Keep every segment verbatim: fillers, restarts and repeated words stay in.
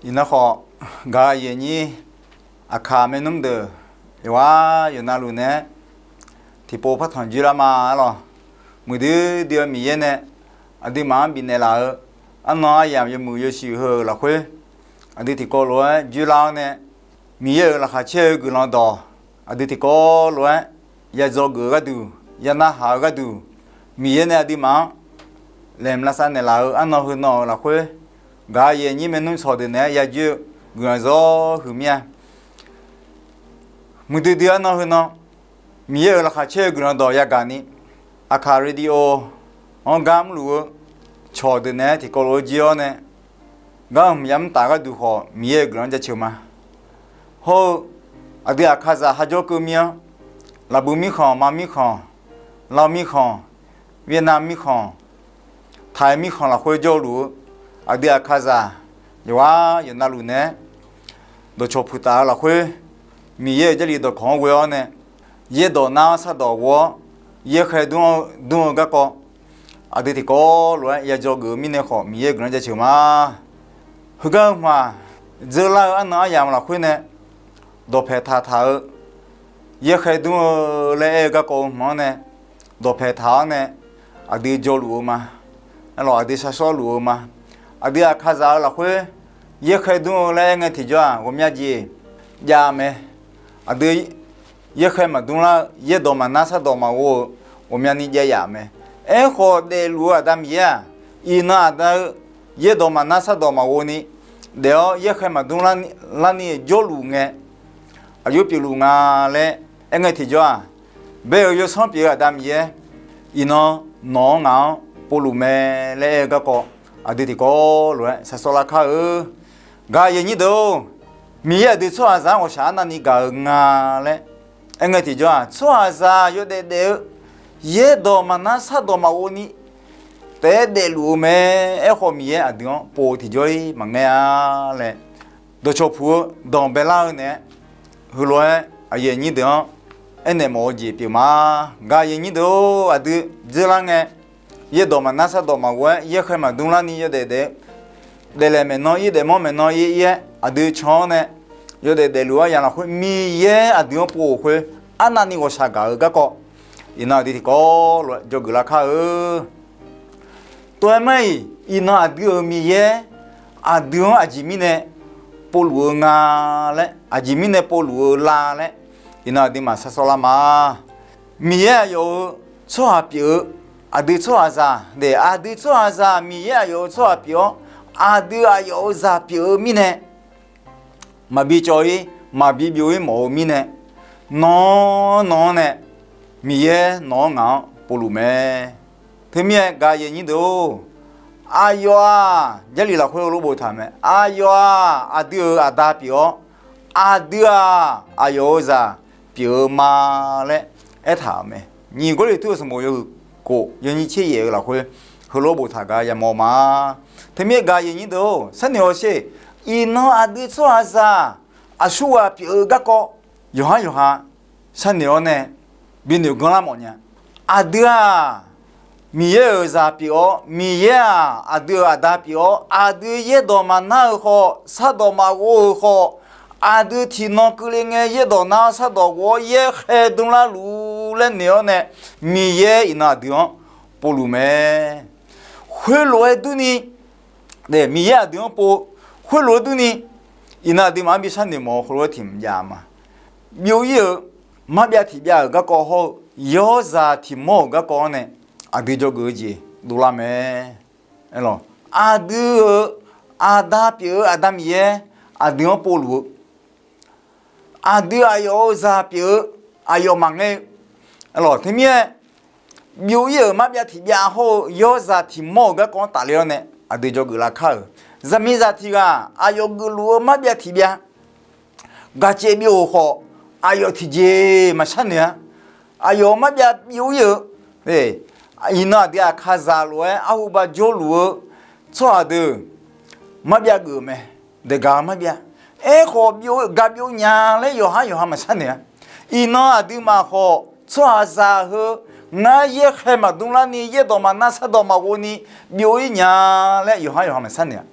Iqnan khawf, gaq-eu aqyuif aqnyir, Aqkaq maernmr deuq, yawqghaq yawqnavluf naeq-aer tiqpov partanq joerlar ma-ar lawq. Muiqdui dui-eu Miqyaer nae aqduimaf-anr bifnaeq laf-eu arnan aryamq yawmuiq yawshuif heu-euq lafkhoer, aqdui tiqkawv lof-aer joerlar-awr nae, Miqyaer-euq laqkhaq caer-eu guiqlanq dawq, aqdui tiqkawv lof-aer ya dzawgeuf-eu gharduq, ya narhaq-eu gharduq, Miqyaer nae aqduimaf-anr laeqhmq lavsav naeqlaf-eu arnan heu nan-euq lafkhoer, gaq-eu aqyuif aqnyir maernmr cawq deuq naeq-aer ya joer-eu guiqlanq zawr huiq mir-a. Muiqdui dui arnan heu nan, Miqyaer-euq laqkhaq caer-eu guiqlanq dawq yagaq ni, Aqkaq radio-anr gar mrluf-eu cawq deuq naeq-aer tiqkawv lof-aer jir-awr nae, gar hmq yamr taf gharduq khawf Miqyaer-euq guiqlanq-anr jaceuq ma. Hawr-eu, aqdui Aqkaqzaq hajawr keuv mir-anr, Laqbuiq mirkhanq, Ma mirkhanq, Lav mirkhanq, Vietnam mirkhanq, Taiq mirkhanq lafkhoer jawrluf-eu, aqdui Aqkaqzaq yawqghaq yawqnavluf naeq-aer dawqcawq puq taf-eu lafkhoer, Miqyaer-euq Jarlif dawqkawq-anr ghoe-awr nae, yaerdawq nar-awr sardawq ghof-awr, yaerkhaer dmr-eu garkawv, aqdui tiqkawv lof-aer ya dzawgeuf-eu mirnae khawf Miqyaer-euq guiqlanq-anr jaceuq ma. Heugar heu hmq-aq, dzeurlar-eu arnan aryamq lafkhoer nae dawqpaeq taq taq-eu, yaerkhaer dmr-eu laer aer-eu garkawv-eu hmq-anr nae dawqpaeq taq-awr nae, aqdui jawrluf-eu ma. Aerlawq, aqdui sharsawr luf-eu ma. Aqdui Aqkaqzaq-eu lafkhoer yaerkhaer dmr-eu laer aer ngae tiqjawr-aq, ghawqmya jeq jav mae. Aqdui yaerkhaer maqdmr lar-eu, yaerdawq maqnar sardawq maqghov-eu ghawqmyani jav yaf mae. Aerkhawf, daefluf-eu Aqda Miqyaer-aq, iqnan aqda-eu yaerdawq maqnar sardawq maqghov ni daef-awr yaerkhaer maqdmr larni jawrluf ngae, aqjox pyeufluf nga laer aer ngae tiqjawr-aq, bae-euq yawsanr pyeuf-eu Aqda Miqyaer, iqnan nawq-anr ngaq-anr povluf mae laer aer-eu garkawv, aqdui tiqkawv lof-aer sharsawr lar kar-eu. Gaq-eu aqyuif aqnyir deuq-or, Miqyaer aqdui tsawrhaqzaq-anr ghawqshaq arnavni gaq-eu nga laer aer ngae tiqjawr-aq, tsawrhaqzaq yawdaef daef-eu yaerdawq maqnar sardawq maqghov ni taef-aer daefluf-eu mae. Aerkhawf, Miqyaer aqdui-anr pov-eu tiqjawr-ir maqngaer-a laer dawqcawq puq-eu danqbae lar-eu naeq-aer, heulof-aer aqyuif aqnyir deuq-anr aernaeq mawf-eu jeq pyeuf ma. Gaq-eu aqyuif aqnyir deuq-or, aqdui dzeurlar ngae, yaerdawq maqnar sardawq maqghov-aer yaerkhaer maqdmr larni yawdaef daef-eu, daeflaeq maeqnan ir, daefmanr maeqnan ir ir-aer aqdui can-awr nae, yawdaef daefluf-eu aryamq lafkhoer Miqyaer aqdui-anr pov-euq khoer, arnavni ghawqshaq gaq-eu garkawv, iqnan aqdui tiqkawv lof-aer dzawgeuf lar kar-eu. Tov-aer mar-iq, iqnan aqdui-euq Miqyaer aqdui-anr aqjeq mirnae povluf-eu nga laer, aqjeq mirnae povluf-eu la laer, iqnan aqduimaf sharsawr lar ma. Miqyaer aqyawf-euq tsawrhaq pyeuf-eu, aqdui tsawrhaqzaq daef, aqdui tsawrhaqzaq Miqyaer aqyawf-euq tsawrhaq pyeuf-awr, aqdui aqyawf-euq zaq pyeuf-eu mirnae, maqbi cawv-ir maqbi byov-ir mawf-eu mirnae, nawr nawr-anr nae Miqyaer nawq-anr ngaq-anr povluf mae. Teumirnae gaq-eu aqyuif aqnyir deuq-or, aqyawf-aq, Jarlif lafkhoer heulof boftaq mae, aqyawf-aq aqdui-euq aqda pyeuf-awr, aqdui-aq aqyawf-euq zaq pyeuf-eu ma laer aertaq-euq mae. Nyiq Gawrliqtu-euq sanqbof yawhuiq kof yawnyir tser yaef-eu lafkhoer heulof boftaq gar yamawr ma. Teumirnae gaq-eu aqyuif aqnyir deuq-or, sharnoeq hawsher, iqnan aqdui tsawrhaqzaq aqsurghaq pyeuf-eu garkawv, yawqhar yawqha sharnoeq-awr nae binoeq ganrlar mawf nya. Aqdui-aq Miqyaer-euq zaq pyeuf-awr, Miqyaer-aq aqdui-euq aqda pyeuf-awr, aqdui yaerdawq maqnar-eu khawf, sardawq maqghov-eu khawf, aqdui tiqnan keuvle ngae yaerdawq nar-awr sardawq ghof-awr yaerkhaer dmr larluf laer noeq-awr nae, Miqyaer iqnan aqdui-anr povluf mae. Khoerlof-aer durni, Miqyaer aqdui-anr pov, khoerlof-aer durni, iqnan aqduimaf-anr bi sharnoeq mawf-eu khoerlof-aer tiq mq jav ma. Byov-ir-euq marbyav tiqbyav-euq garkawv hawr-eu, yawrzaq tiq mawr-euq garkawv-anr nae aqdui dzawgeuf-eu jeq dovlar mae. Aqdui-euq aqda pyeuf-eu Aqda Miqyaer aqdui-anr povluf-eu, aqdui aqyawf-euq zaq pyeuf-eu aqyawf maqngaer-eu, teumirnae byov-ir-euq marbyav tiqbyav hawr-eu yawrzaq tiq mawr-euq garkawv-anr tafler-awr nae aqdui dzawgeuf lar kar-euq. Zaqmiqzaq tiq ghaq aqyawf geufluf-eu marbyav tiqbyav gaqcaev byov-euq khawf, aqyawf tiqjeq maqsharnoeq-a. Aqyawf marbyav byov-ir-eu, iqnan aqdui Aqkaqzaq lof-aer arhuba jawrluf-eu tsawrhaq deuq marbyav geuf-euq mae. Daeqgaq-eu marbyav. Aerkhawf, byov-eu gaq byov nya laer yawqhar yawqha maqsharnoeq-a. Iqnan aqduimaf khawf tsawrhaqzaq heu ngar yaerkhaer maqdmr larni, yaerdawq maqnar sardawq maqghov ni byov-ir nya laer yawqhar yawqha maqsharnoeq-a.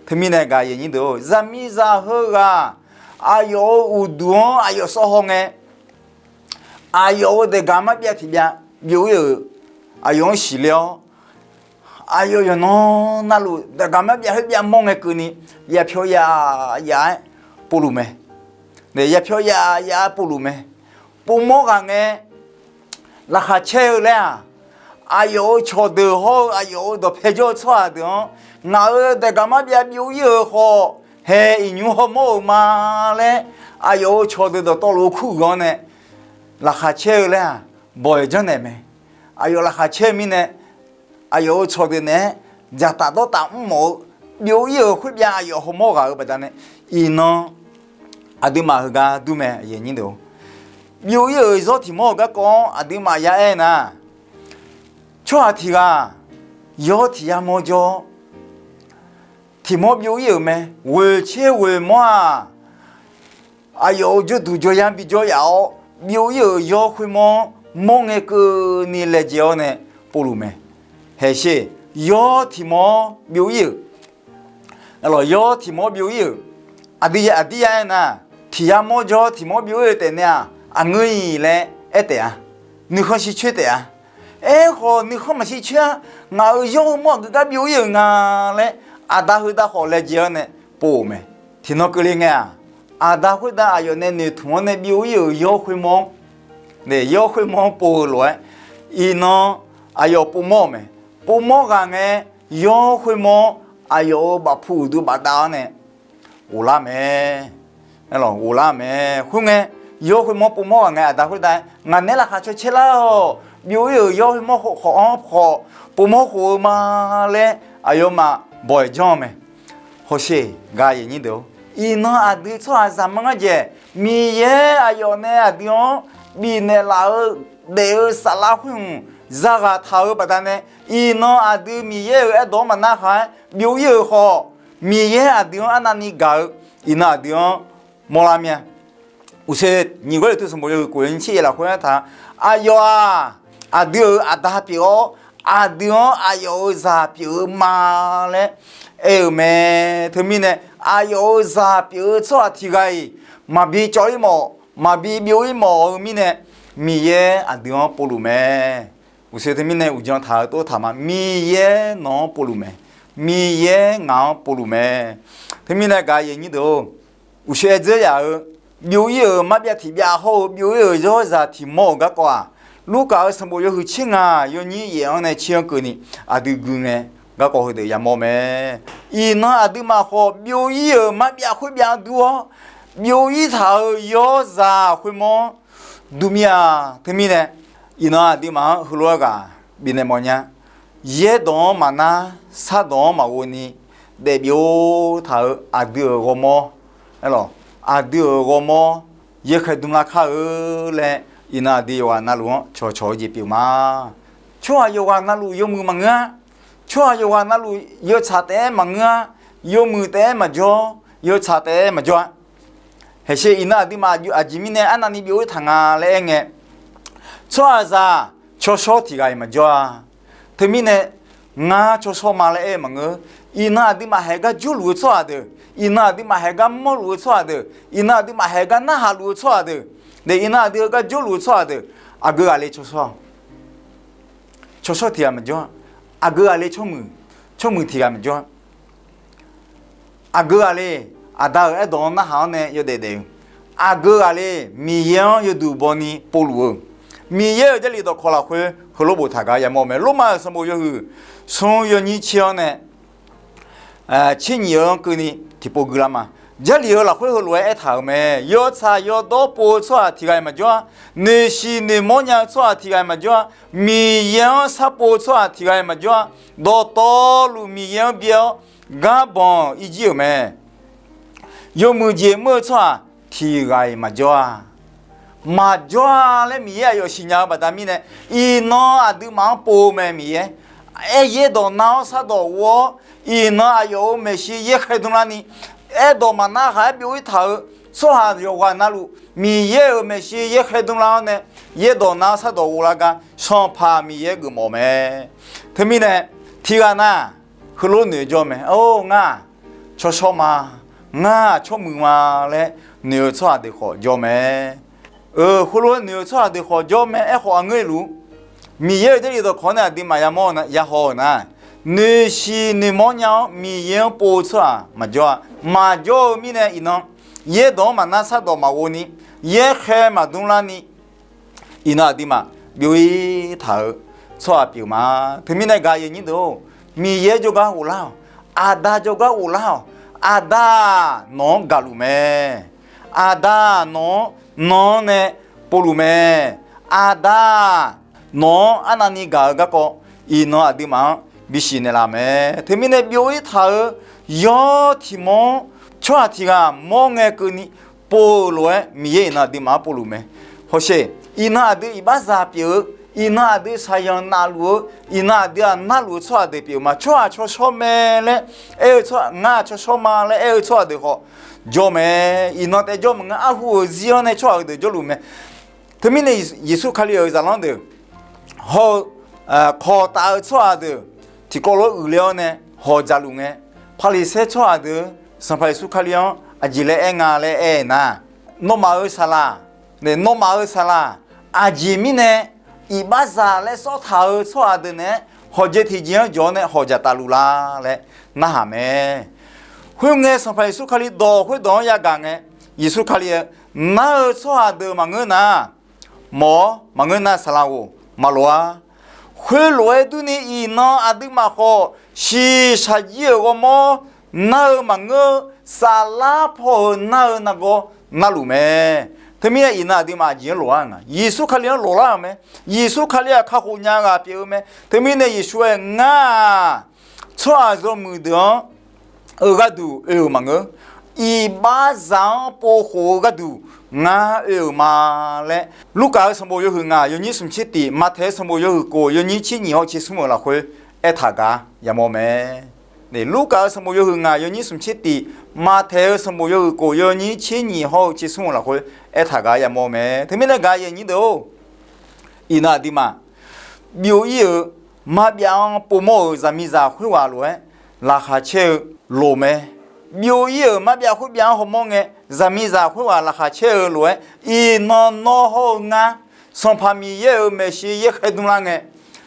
Teumirnae gaq aqyuif aqnyir deuq-or, zaqmiqzaq heughaq aqyawf-euq uqduq-anr aqyawf sawv haw ngae, aqyawf-euq daeqgaq marbyav tiqbyav byov-ir-euq, aqyawf-anr siqle-awr, aqyawf yawqnan navluf daeqgaq marbyav khoer byav mawr ngae keuvni, yapyawr ya ya-aer povluf mae. Yapyawr ya ya-aer povluf mae. Povmawr ghaq ngae, laqkhaq caer-eu laer-aq, aqyawf-euq cawqdeuq hawr-eu aqyawf-euq dawqpae jawr-eu tsawrhaq deuq-anr, ngaq-euq daeqgaq marbyav byov-ir-euq khawf, hae iqnymr hawmawr-euq ma laer, aqyawf-euq cawqdeuq dawqtawvluf-eu kur-euq-anr nae, laqkhaq caer-eu laer-aq, bawq-aeq janrnaeq mae. Aqyawf laqkhaq caer-eu mirnae, aqyawf-euq cawqdeuq naeq-aer dzaqtaf dawrtaf mrmawf-eu, byov-ir-euq khoerbyav aqyawf hawmawr ghaq-euq baqdanae, iqnan aqduimaf heugar dur mae. Byov-ir-euq zawr tiq mawr-euq garkawv-anr aqduimaf ya aer nar, tsawrhaq tiq ghaq yawr tiq yar mawr jawr, tiq mawr byov-ir-euq mae. Ghoeq tser ghoeq mawr-aq, aqyawf-euq jawrduq jawryar bijawr yaf-awr, byov-ir-euq yawr khoermawr-anr mawr ngae keuvni laejae-awr nae povluf mae. Haeqsher, yawr tiq mawr byov-ir-euq, yawr tiq mawr byov-ir-euq, aqdui ya aqdir ya aer nar, tiq yar mawr jawr tiq mawr byov-ir-euq taef nae-aq, aqngeur-iq laer aer taef-a. Nuikhanr shircoer taef-a. Aerkhawf nuikhanr maqshir coer-a. Ngaq-euq yawr khoermawr aqgeu gar byov-ir-euq nga laer, aqda heu dav khawf laejae-awr nae pov-euq mae. Tiqnan keuvle ngae-aq, aqda khoertav aqyawf nae noeqtmq-anr nae byov-ir-euq yawr khoermawr-anr, yawr khoermawr-anr pov-eu lof-aer, iqnan aqyawf povmawr-euq mae. Povmawr ghaq ngae, yawr khoermawr-anr aqyawf-euq bafpu uqduq bafdav-awr nae ghoflar mae. Ghoflar mae. Khoerngae, yawr khoermawr povmawr ghaq ngae, aqda khoertav-aer, ngaq naeq-aer laqkhaq caw caer lar-awq. Byov-ir-euq yawr khoermawr khawf-anr khawf povmawr khof-eu ma laer aqyawfmaf bawq-aeq janr-eu mae. Hawsher, gaq aqyuif aqnyir deuq-or, iqnan aqdui tsawrhaqzaq manr ngar dzaeq, Miqyaer aqyawf nae aqdui-anr bifnaeq laf-eu daef-eu saflar khoer hmq zaghaq taq-eu baqdanae, iqnan aqdui Miqyaer-euq aerdawq-anr maqnar khaq-aer byov-ir-euq khawf, Miqyaer aqdui-anr arnavni gaq-eu, iqnan aqdui-anr mawrlar mir-a. Uqshoe nyiq Gawrliqtu sanqbof yawhuiq kof yawnyir tser yaef lafkhoer aertaq-a, aqyawf-aq, aqdui-euq aqda pyeuf-awr, aqdui-anr aqyawf-euq zaq pyeuf-eu ma laer aer-eu mae. Teumirnae, aqyawf-euq zaq pyeuf-eu tsawrhaq tiq ghaq-iq maqbi cawv-ir mawf, maqbi byov-ir mawf-eu mirnae, Miqyaer aqdui-anr povluf mae. Uqshoe teumirnae uqdzan taq-eu tov taq ma, Miqyaer nawq-anr povluf mae. Miqyaer ngaq-anr povluf mae. Teumirnae gaq aqyuif aqnyir deuq-or, uqshoe aer dzeur yaf-eu, byov-ir-euq marbyav tiq byav hawr-eu byov-ir-euq yawrzaq tiq mawr-euq garkawv-aq, Lurkaf-euq sanqbof yawhuiq tser ngaq yawnyir yaef-anr nae tser-anr keuvni aqdui gui ngae, garkawv heudeuq yamawr mae. Iqnan aqduimaf khawf byov-ir-euq marbyav khoer byav dur-awr, byov-ir taq-euq yawrzaq khoermawr dur mir-a. Teumirnae, iqnan aqduimaf-anr heulof-aer ghaq bifnaeq mawfnya. Yaerdawq-anr maqnar, shardawq-anr maqghov ni daefbyov taq-euq aqdui-euq ghawrmawr, aqdui-euq ghawrmawr yaerkhaer dmlar kar-eu laer, iqnan aqdui yawqghaq navluf-anr cawqcawq-eu jeq pyeuf ma. Tsawrhaq yawqghaq navluf yawmuiq maqngeur-a. Tsawrhaq yawqghaq navluf yawtsaq taef-aer maqngeur-a. Yawmuiq taef-aer maqjawr, yawtsaq taef-aer maqjawr-a. Haeqsher iqnan aqduimaf aqjeq mirnae arnavni byov-ir taq nga laer aer ngae, tsawrhaqzaq cawshawr tiq ghaq-iq maqjawr-a. Teumirnae, ngar cawshawr ma laer aer-eu maqngeur. Iqnan aqduimaf haeq gar jawrluf-eu tsawrhaq deuq, iqnan aqduimaf haeq gar mawrluf-eu tsawrhaq deuq, iqnan aqduimaf haeq gar narhaq luf-eu tsawrhaq deuq, iqnan aqdui-eu gar jawrluf-eu tsawrhaq deuq, aqgeu ghaqle cawshawr, cawshawr tiq ghaq maqjawr-a. Aqgeu ghaqle tsawrmuiq, tsawrmuiq tiq ghaq maqjawr-a. Aqgeu ghaqle, aqda-euq aerdawq-anr narhaq-awr nae yawdaef daef-eu, aqgeu ghaqle, Miqyaer-anr yawduq bawni povluf-eu, Miqyaer-euq Jarlif dawqkawq lafkhoer heulof boftaq gar yamawr-eu mae. Lormav-euq sanqbof yawhuiq smr yawnyir tser-anr nae tser nyiq-eu-anr keuvni tiqpov guilar ma. Jarlif-euq lafkhoer heulof-aer aertaq-euq mae. Yawtsaq yawdawr pov-eu tsawrhaq tiq ghaq-iq maqjawr-a. Noeqshiq noeqmawr nya-eu tsawrhaq tiq ghaq-iq maqjawr-a. Miqyaer-anr sharpov-eu tsawrhaq tiq ghaq-iq maqjawr-a. Dawqtawvluf Miqyaer-anr byae-awr, garbanq irjir-euq mae. Yawmuiq jeq mr-eu tsawrhaq tiq ghaq-iq maqjawr-a. Maqjawr-a laer Miqyaer aqyawf siqnya-eu baqda mirnae, iqnan aqduimaf-anr pov-eu mae Miqyaer. Aer yaerdawq nar-awr shardawq ghov-awr, iqnan aqyawf-euq maeqshi yaerkhaer dmlarni, aerdawq maqnar khaq-aer byov-ir taq-euq tsawrhaq yawqghaq navluf, Miqyaer-euq maeqshi yaerkhaer dmlar-awr nae, yaerdawq nar-awr shardawq ghov lar gar Sanqpaq Miqyaer geufmawf mae. Teumirnae, tiq ghaq nar, heulof noeq jawr mae. Or, ngar-aq, tsawrshawr ma, ngar-aq tsawrmuiq ma laer noeq-eu tsawrhaq deuq khawf jawr mae. Euq, khoerlof-aer noeq-eu tsawrhaq deuq khawf jawr mae. Aerkhawf aqngeur luf, Miqyaer-euq Jarlif dawqkawq nae aqduimaf yamawr-eu na, yahaw-euq nar, noeqshiq noeqmawr nya-awr Miqyaer-anr pov-eu tsawrhaq maqjawr-a. Maqjawr-eu mirnae iqnan, yaerdawq-anr maqnar shardawq maqghov ni, yaerkhaer maqdmr larni, iqnan aqduimaf byov-ir taq-eu tsawrhaq pyeuf ma. Teumirnae gaq yaeq nyir deuq-or, Miqyaer jawrgar ghoflar-awq. Aqda jawrgar ghoflar-awq. Aqda-aq nawq-anr gaqluf mae. Aqda-aq nawq-anr, nawq-anr nae povluf mae. Aqda-aq nawq-anr arnavni gaq-eu garkawv, iqnan aqduimaf-anr bisiq naeqlaf mae. Teumirnae byov-ir taq-eu yawr tiq mawr-anr tsawrhaq tiq ghaq mawr ngae keuvni pov-euq lof-aer Miqyaer iqnan aqduimaf-anr povluf mae. Hawsher, iqnan aqdui iqbaxzaq pyeuf-eu, iqnan aqdui shaqyanq navluf-eu, iqnan aqdui-aq narluf-eu tsawrhaq deuq pyeuf ma. Tsawrhaq tsawrshawr mae laer aer-eu tsawrhaq, ngar-aq tsawrshawr ma laer aer-eu tsawrhaq deuq khawf jawr mae. Iqnan taef jawr maqngeur, arhu-euq zir-anr nae tsawrhaq heudeuq jawrluf mae. Teumirnae Yeqsur Kali-euq zaqlanr deuq hawr-eu kawq taf-eu tsawrhaq deuq tiqkawv lof-aer uiqler-awr nae hawq dzaqluf ngae, Paqliqsaer tsawrhaq deuq Sanqpaq Yeqsur Kali-anr aqjeq laer aer nga laer aer-eu nar, nawmaf-euq saqlaq, nawmaf-euq saqlaq, aqjeq mirnae iqbaxzaq laer sawrtaq-eu tsawrhaq deuq naeq-aer hawqjeq tiqjeq-anr jawq-awr nae hawq dzaqtaf luf la laer narhaq mae. Khoerngae Sanqpaq Yeqsur Kali dawq khoerdawq-anr yagaq ngae, Yeqsur Kali-eu, nar-eu tsawrhaq deuq maqngeur nar, mawf-awr maqngeur nar saqlaq ghof maqloq-a. Khoerlof-aer durni iqnan aqduimaf khawf shiqshaq jir-euq ghawrmawr nar-eu maqngeur, saflar paw-euq nar-eu nargawr narluf mae. Teumirnae iqnan aqduimaf aqjeq-anr loq-ar nga, Yeqsur Kali-anr loqlar-euq mae. Yeqsur Kali-aq kakhof nya ghaq pyeuf-eu mae. Teumirnae Yeqsur-aer, ngar-aq tsawrhaq yawmuiq deuq-anr eu gharduq oe-euq maqngeur. Iqbaxzaq-anr povkhof-eu gharduq ngar oe-euq ma laer, Lurkaf-euq sanqbof yawhuiq ngaq yawnyir smq tser tif, Maqtaeq-euq sanqbof yawhuiq kof yawnyir tser nyiq hawr-eu tser smr-euq lafkhoer aertaq gar yamawr mae. Lurkaf-euq sanqbof yawhuiq ngaq yawnyir smq tser tif, Maqtaeq-euq sanqbof yawhuiq kof yawnyir tser nyiq hawr-eu tser smr-euq lafkhoer aertaq gar yamawr mae. Teumirnae gaq yaeq nyir deuq-or, iqnan aqduimaf byov-ir-euq marbyav-anr povmawr-euq zaqmiqzaq khoerghaq lof-aer laqkhaq caer-eu loq mae. Byov-ir-euq marbyav khoerbyav-anr hawmawr ngae, zaqmiqzaq khoerghaq laqkhaq caer-eu lof-aer, iqnan nawr hawr-eu ngar, Sanqpaq Miqyaer-euq maeqshi yaerkhaer dmlar ngae,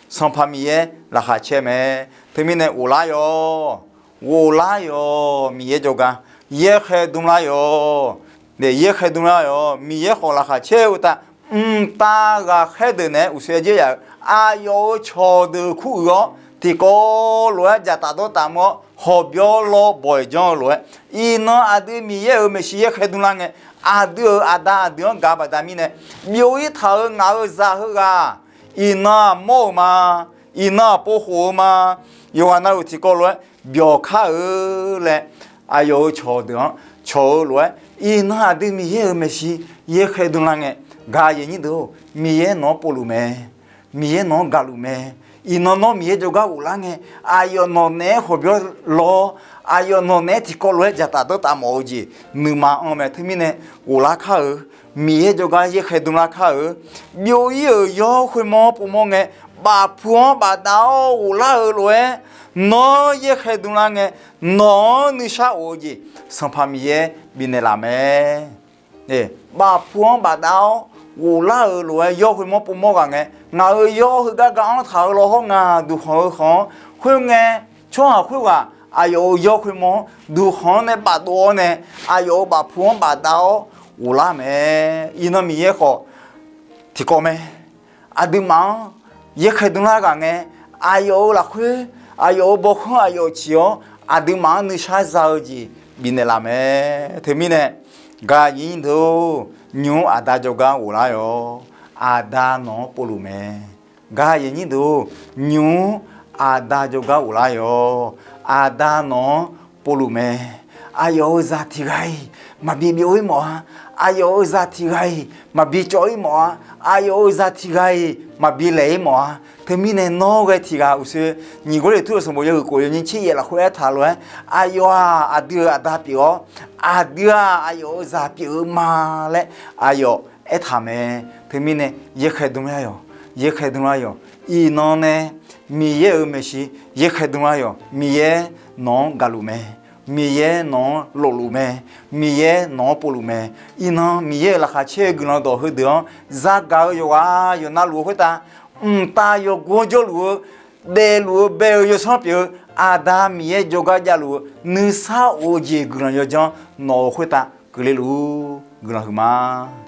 Sanqpaq Miqyaer laqkhaq caer mae. Teumirnae ghoflar yawq, ghoflar yawq, Miqyaer jawrgar yaerkhaer dmlar yawq. Yaerkhaer dmlar yawq, Miqyaer khawf laqkhaq caer-eu uqtaf, mqtav ghaqkhaer deuq naeq-aer uqshoe aqjeq ya-eu aqyawf-euq cawqdeuq kuruiq-awr tiqkawv lof-aer dzaqtaf dawrtaf mr-awr hawqbyawr lawr bawq-iq janr-eu lof-aer, iqnan aqdui Miqyaer-euq maeqshi yaerkhaer dmlar ngae, aqdui-euq aqda aqdui-anr gaq-eu baqda mirnae, byov-ir taq-euq ngaq-euq zaq heughaq iqnan-aq mawr-euq ma. Iqnan-aq povkhof-eu ma. Yawqghaq navluf tiqkawv lof-aer byawq kar-eu laer, aqyawf-euq cawqdeuq-anr cawq-eu lof-aer, iqnan aqdui Miqyaer-euq maeqshi yaerkhaer dmlar ngae, gaq yaeq nyir deuq-or, Miqyaer nawq-anr povluf mae. Miqyaer nawq-anr gaqluf mae. Iqnan nawr Miqyaer jawrgar ghoflar ngae, aqyawf nawq naeq-aer hawqbyawr lawr-awr, aqyawf nawq naeq-aer tiqkawv lof-aer dzaqtaf dawrtaf mawf-eu jeq nuima anr mae. Teumirnae ghoflar kar-eu, Miqyaer jawrgar yaerkhaer dmlar kar-eu, byov-ir-euq yawr khoermawr-anr povmawr ngae, bafpu-anr bafdav-awr ghoflar-eu lof-aer, nawr yaerkhaer dmlar ngae, nawq-anr nuishar of-eu jeq Sanqpaq Miqyaer bifnaeq laf mae. Bafpu-anr bafdav-awr ghoflar-euq lof-aer yawr khoermawr povmawr ghaq ngae, ngaq-euq yawr heugar ga-anr taq-eu lawhawr ngaq duqkhanq-eu khanq-anr khoerngae, tsawrhaq khoerghaq aqyawf-euq yawr khoermawr-anr duqkhanq-anr nae bafdov-awr nae, aqyawf-euq bafpu-anr bafdav-awr ghoflar mae. Iqnan Miqyaer khawf tiqkawv mae. Aqduimaf-anr yaerkhaer dmlar ghaq ngae, aqyawf-euq lafkhoer, aqyawf-euq bawkhanr aqyawf ciq-awr, aqduimaf-anr nuishar za-eu jeq bifnaeq laf mae. Teumirnae gaq yaeq nyir deuq-or, nymq-mr aqda jawrgar ghoflar yawq. Aqda nawq-anr povluf mae. Gaq yaeq nyir deuq-or, nymq-mr aqda jawrgar ghoflar yawq. Aqda nawq-anr povluf mae. Aqyawf-euq zaq tiq ghaq-iq maqbi byov-ir mawf-a. Aqyawf-euq zaq tiq ghaq-iq maqbi cawv-ir mawf-a. Aqyawf-euq zaq tiq ghaq-iq maqbi laeq-ir mawf-a. Teumirnae nawr ghae tiq ghaq uqshoe, nyiq Gawrliqtu-euq sanqbof yawhuiq kof yawnyir tser yaef lafkhoer aertaq lof-aer, aqyawf-aq aqdui-euq aqda pyeuf-awr, aqdui-aq aqyawf-euq zaq pyeuf-eu ma laer aqyawf aertaq mae. Teumirnae yaerkhaer dmlar yawq, yaerkhaer dmlar yawq. Iqnan nae Miqyaer-euq maeqshi yaerkhaer dmlar yawq. Miqyaer nawq-anr gaqluf mae. Miqyaer nawq-anr lofluf mae. Miqyaer nawq-anr povluf mae. Iqnan Miqyaer-euq laqkhaq caer-eu guiqlanq dawq heudeuq-anr zagaq-eu yawqghaq yawqnavluf-eu khoertav, mqtav yawqgov-anr jawrluf-eu, daefluf-eu bae-eu yawsanr pyeuf-eu Aqda Miqyaer jawrgar javluf-eu nuisar of-eu jeq guiqlanq yawdzanr nawq-euq khoertav keuvle luf-ur. Guiqlanq huiqma.